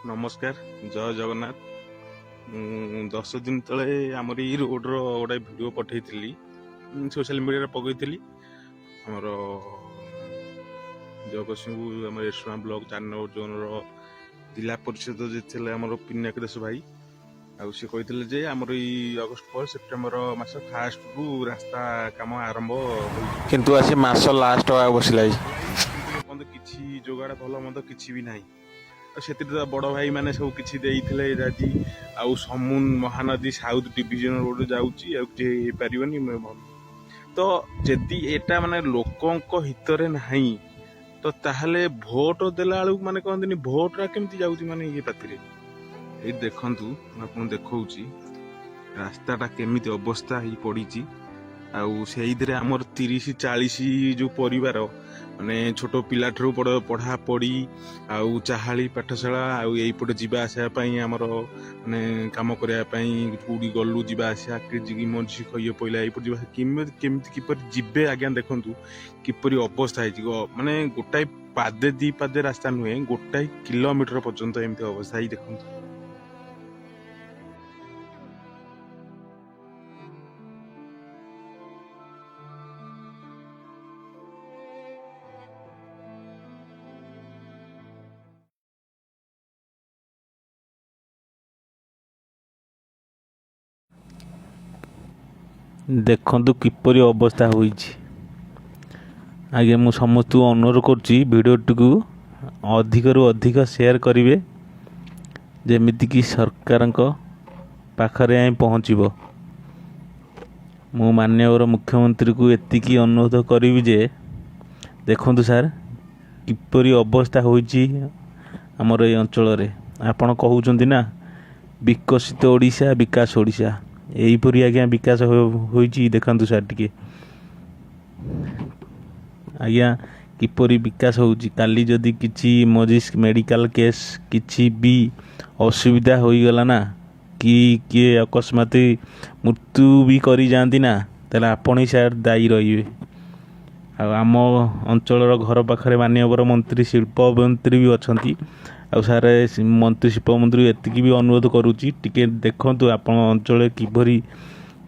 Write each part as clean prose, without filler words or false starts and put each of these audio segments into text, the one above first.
ନମସ୍କାର, ଜୟ ଜଗନ୍ନାଥ। ମୁଁ 10 ଦିନ ତଳେ ଆମର ଏଇ ରୋଡ଼ର ଗୋଟେ ଭିଡ଼ିଓ ପଠେଇଥିଲି, ସୋସିଆଲ ମିଡ଼ିଆରେ ପକେଇଥିଲି। ଆମର ଜଗତସିଂହପୁର, ଆମର ଏରସମା ବ୍ଲକ 4 ନମ୍ବର ଜୋନର ଜିଲ୍ଲା ପରିଷଦ ଯେ ଥିଲେ ଆମର ପିନାକ ଦାସ ଭାଇ, ଆଉ ସେ କହିଥିଲେ ଯେ ଆମର ଏଇ ଅଗଷ୍ଟ ପରେ ସେପ୍ଟେମ୍ବର ମାସ ଫାଷ୍ଟରୁ ରାସ୍ତା କାମ ଆରମ୍ଭ ହୋଇଯିବ। କିନ୍ତୁ ଆସି ମାସ ଲାଷ୍ଟ ହବାକୁ ବସିଲା। କିନ୍ତୁ ଏପର୍ଯ୍ୟନ୍ତ କିଛି ଯୋଗାଡ଼ ଭଲ ମନ୍ଦ କିଛି ବି ନାହିଁ। ଆଉ ସେଥିରେ ତ ବଡ଼ ଭାଇ ମାନେ ସବୁ କିଛି ଦେଇଥିଲେ ଆଜି, ଆଉ ସମୁନ ମହାନଦୀ ସାଉଥ ଡିଭିଜନ ରୋଡ ଯାଉଛି, ଆଉ କିଛି ହେଇପାରିବନି। ଭଲ ତ ଯଦି ଏଟା ମାନେ ଲୋକଙ୍କ ହିତରେ ନାହିଁ, ତ ତାହେଲେ ଭୋଟ ଦେଲା ବେଳକୁ ମାନେ କହନ୍ତିନି, ଭୋଟଟା କେମିତି ଯାଉଛି ମାନେ ଇଏ ପାତିରେ। ଏଇ ଦେଖନ୍ତୁ, ମୁଁ ଆପଣଙ୍କୁ ଦେଖଉଛି ରାସ୍ତାଟା କେମିତି ଅବସ୍ଥା ହେଇ ପଡ଼ିଛି। ଆଉ ସେଇଥିରେ ଆମର 30-40 ଯୋଉ ପରିବାର, ମାନେ ଛୋଟ ପିଲାଠାରୁ ବଡ଼, ପଢ଼ା ପଢ଼ି ଆଉ ଚାହାଳି ପାଠଶାଳା, ଆଉ ଏଇପଟେ ଯିବା ଆସିବା ପାଇଁ ଆମର ମାନେ କାମ କରିବା ପାଇଁ କୋଉଠି ଗଲୁ, ଯିବା ଆସିବା କି ମଝି ଇଏ ପଇଲା, ଏଇପଟେ ଯିବା କେମିତି କେମିତି କିପରି ଯିବେ ଆଜ୍ଞା? ଦେଖନ୍ତୁ କିପରି ଅବସ୍ଥା ହେଇଛି। ମାନେ ଗୋଟାଏ ପାଦେ ଦି ପାଦେ ରାସ୍ତା ନୁହେଁ, ଗୋଟାଏ କିଲୋମିଟର ପର୍ଯ୍ୟନ୍ତ ଏମିତି ଅବସ୍ଥା ହେଇ ଦେଖନ୍ତୁ। ଦେଖନ୍ତୁ କିପରି ଅବସ୍ଥା ହୋଇଛି। ଆଜ୍ଞା, ମୁଁ ସମସ୍ତଙ୍କୁ ଅନୁରୋଧ କରୁଛି, ଭିଡ଼ିଓଟିକୁ ଅଧିକରୁ ଅଧିକ ସେୟାର କରିବେ, ଯେମିତିକି ସରକାରଙ୍କ ପାଖରେ ଯାଇ ପହଞ୍ଚିବ। ମୁଁ ମାନ୍ୟବର ମୁଖ୍ୟମନ୍ତ୍ରୀକୁ ଏତିକି ଅନୁରୋଧ କରିବି ଯେ ଦେଖନ୍ତୁ ସାର୍, କିପରି ଅବସ୍ଥା ହୋଇଛି ଆମର ଏଇ ଅଞ୍ଚଳରେ। ଆପଣ କହୁଛନ୍ତି ନା ବିକଶିତ ଓଡ଼ିଶା, ବିକାଶ ଓଡ଼ିଶା, ଏହିପରି ଆଜ୍ଞା ବିକାଶ ହୋଇଛି? ଦେଖନ୍ତୁ ସାର୍ ଟିକେ ଆଜ୍ଞା, କିପରି ବିକାଶ ହେଉଛି। କାଲି ଯଦି କିଛି ଇମର୍ଜେନ୍ସି ମେଡ଼ିକାଲ କେସ୍, କିଛି ବି ଅସୁବିଧା ହୋଇଗଲା ନା, କି କିଏ ଅକସ୍ମାତ ମୃତ୍ୟୁ ବି କରିଯାଆନ୍ତି ନା, ତାହେଲେ ଆପଣ ହିଁ ସାର୍ ଦାୟୀ ରହିବେ। ଆଉ ଆମ ଅଞ୍ଚଳର ଘର ପାଖରେ ମାନ୍ୟବର ମନ୍ତ୍ରୀ, ଶିଳ୍ପ ମନ୍ତ୍ରୀ ବି ଅଛନ୍ତି। ଆଉ ସାର୍, ମନ୍ତ୍ରୀ, ଶିଳ୍ପ ମନ୍ତ୍ରୀ, ଏତିକି ବି ଅନୁରୋଧ କରୁଛି, ଟିକେ ଦେଖନ୍ତୁ ଆପଣ ଅଞ୍ଚଳରେ କିପରି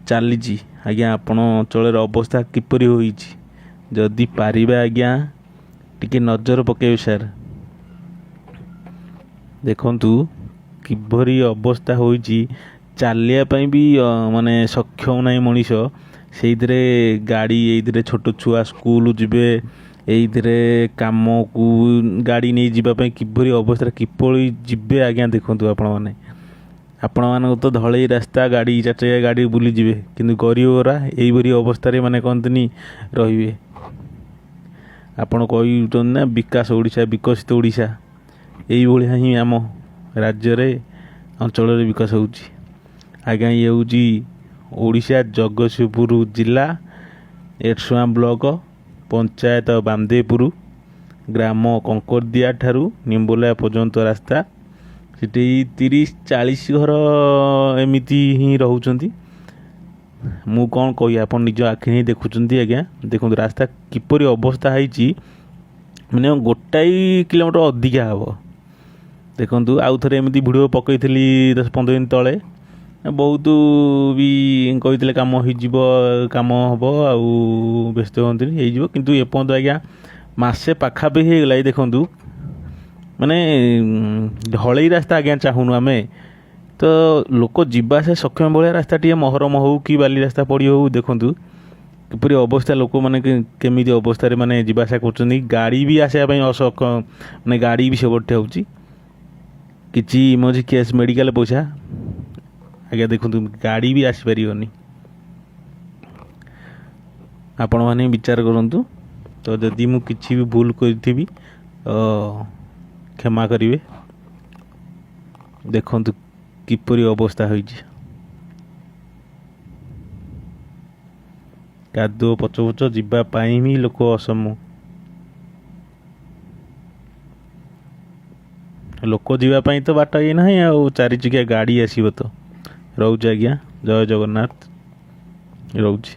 ଚାଲିଛି ଆଜ୍ଞା, ଆପଣ ଅଞ୍ଚଳର ଅବସ୍ଥା କିପରି ହୋଇଛି। ଯଦି ପାରିବେ ଆଜ୍ଞା, ଟିକେ ନଜର ପକାଇବେ ସାର୍। ଦେଖନ୍ତୁ କିପରି ଅବସ୍ଥା ହୋଇଛି। ଚାଲିବା ପାଇଁ ବି ମାନେ ସକ୍ଷମ ନାହିଁ ମଣିଷ। ସେଇଥିରେ ଗାଡ଼ି, ଏଇଥିରେ ଛୋଟ ଛୁଆ ସ୍କୁଲ ଯିବେ, ଏଇଥିରେ କାମକୁ ଗାଡ଼ି ନେଇ ଯିବା ପାଇଁ କିପରି ଅବସ୍ଥାରେ କିପରି ଯିବେ ଆଜ୍ଞା? ଦେଖନ୍ତୁ ଆପଣମାନେ। ଆପଣମାନଙ୍କୁ ତ ଢଳେଇ ରାସ୍ତା, ଗାଡ଼ି, ଚାରିଚକିଆ ଗାଡ଼ି ବୁଲିଯିବେ, କିନ୍ତୁ ଗରିବରା ଏଇପରି ଅବସ୍ଥାରେ ମାନେ କହନ୍ତିନି ରହିବେ। ଆପଣ କହୁଛନ୍ତି ନା ବିକାଶ ଓଡ଼ିଶା, ବିକଶିତ ଓଡ଼ିଶା, ଏଇଭଳିଆ ହିଁ ଆମ ରାଜ୍ୟରେ ଅଞ୍ଚଳରେ ବିକାଶ ହେଉଛି ଆଜ୍ଞା। ଇଏ ହେଉଛି ଓଡ଼ିଶା ଜଗତସିଂହପୁର ଜିଲ୍ଲା ଏରସମା ବ୍ଲକ, ପଞ୍ଚାୟତ ବାମଦେବପୁର, ଗ୍ରାମ କଙ୍କରଦିଆ ଠାରୁ ନିମ୍ବୋଲା ପର୍ଯ୍ୟନ୍ତ ରାସ୍ତା। ସେଠି 30-40 ଘର ଏମିତି ହିଁ ରହୁଛନ୍ତି। ମୁଁ କ'ଣ କହିବି, ଆପଣ ନିଜ ଆଖି ହିଁ ଦେଖୁଛନ୍ତି ଆଜ୍ଞା। ଦେଖନ୍ତୁ ରାସ୍ତା କିପରି ଅବସ୍ଥା ହେଇଛି, ମିନିମମ୍ ଗୋଟାଏ କିଲୋମିଟର ଅଧିକା ହେବ। ଦେଖନ୍ତୁ, ଆଉ ଥରେ ଏମିତି ଭିଡ଼ିଓ ପକାଇଥିଲି 10-15 ଦିନ ତଳେ। ବହୁତ ବି କହିଥିଲେ କାମ ହେଇଯିବ, କାମ ହେବ, ଆଉ ବ୍ୟସ୍ତ ହୁଅନ୍ତୁନି, ହେଇଯିବ। କିନ୍ତୁ ଏପର୍ଯ୍ୟନ୍ତ ଆଜ୍ଞା ମାସେ ପାଖାପାଖି ହେଇଗଲା। ଏଇ ଦେଖନ୍ତୁ, ମାନେ ଢଳେଇ ରାସ୍ତା ଆଜ୍ଞା ଚାହୁଁନୁ ଆମେ ତ, ଲୋକ ଯିବା ଆସିବା ସକ୍ଷମ ଭଳିଆ ରାସ୍ତା ଟିକେ ମହରମ ହଉ କି ବାଲି ରାସ୍ତା ପଡ଼ି ହଉ। ଦେଖନ୍ତୁ କିପରି ଅବସ୍ଥା, ଲୋକମାନେ କେମିତି ଅବସ୍ଥାରେ ମାନେ ଯିବା ଆସିବା କରୁଛନ୍ତି। ଗାଡ଼ି ବି ଆସିବା ପାଇଁ ଅସକ୍ଷମ, ମାନେ ଗାଡ଼ି ବି ସେପଟେ ହେଉଛି। କିଛି ଇମର୍ଜେନ୍ସି କେସ୍, ମେଡ଼ିକାଲ ପଇସା ଆଜ୍ଞା, ଦେଖନ୍ତୁ ଗାଡ଼ି ବି ଆସିପାରିବନି। ଆପଣମାନେ ବିଚାର କରନ୍ତୁ। ତ ଯଦି ମୁଁ କିଛି ବି ଭୁଲ କରିଥିବି ତ କ୍ଷମା କରିବେ। ଦେଖନ୍ତୁ କିପରି ଅବସ୍ଥା ହୋଇଛି, କାଦୁଅ ପଚପଚ, ଯିବା ପାଇଁ ବି ଲୋକ ଅସମ। ଲୋକ ଯିବା ପାଇଁ ତ ବାଟ ଇଏ ନାହିଁ, ଆଉ ଚାରି ଚକିଆ ଗାଡ଼ି ଆସିବ ତ। ରହୁଛି ଆଜ୍ଞା, ଜୟ ଜଗନ୍ନାଥ, ରହୁଛି।